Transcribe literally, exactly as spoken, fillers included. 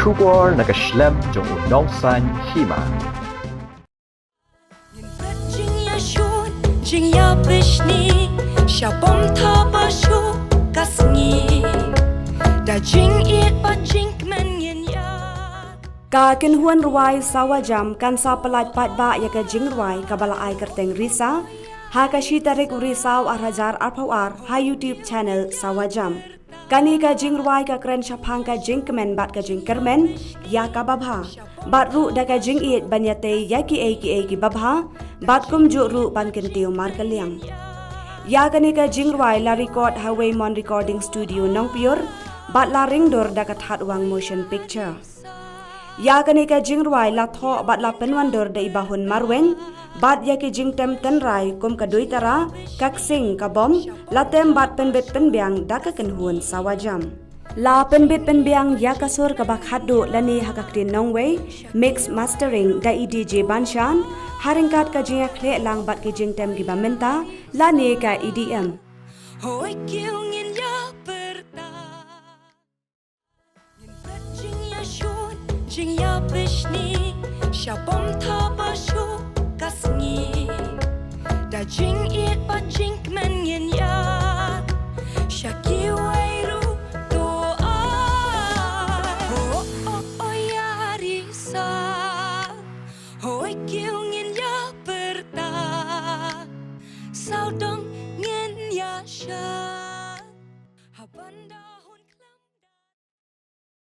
Khubor na ka shlem jong u nongsaiñ hima. Ngin bret jingïashun, jingïabishni, sha bym thaba shuh ka sngi. Da jingïeit bad jingkmen ngin ïa. Ka kynhun rwai Sawa Jam kan sa pyllait paidbah ïa ka jingrwai kaba la ai kyrteng Risa ha ka shi tarik u Risaw ar hajar arphew ar ha YouTube channel Sawa Jam. Kane ka jingrwai ka kren shaphang ka jingkmen bad ka jingkyrmen ïa ka babha, bad ruh da ka jingïeit ban ïatei ïa kiei kiei ki babha, bad kumjuh ruh ban kyntiew markylliang. Ïa kane ka jingrwai la record ha Waymon Recording Studio Nongpyiur, bad la ringdur da ka Thatwang Motion Picture. Ïa kane ka jingrwai la thoh bad la pynwandur da i Bahun Marwein, bad ïa ki jingtem tynrai kum ka duitara, ka ksing, ka bom, la tem bad pynbit pynbiang da ka kynhun Sawa Jam. La pynbit pynbiang ïa ka sur kaba khatduh lane ha ka ktien nongwei, mix mastering da i D J Banshan, ha ryngkat ka jingïakhleh lang bad ki jingtem kiba mynta, lane ka E D M. Hoi kiew ngin ïa pyrta. Ngin bret jingïashun, jingïabishni, sha bym thaba shuh ka sngi. Da jingïeit bad jingkmen ngin ïa, sha kiwei ruh to ai. Ho, oh, oh, ïa Risa. Hoi kiew ngin ïa pyrta. Sawdong ngin ïa sha.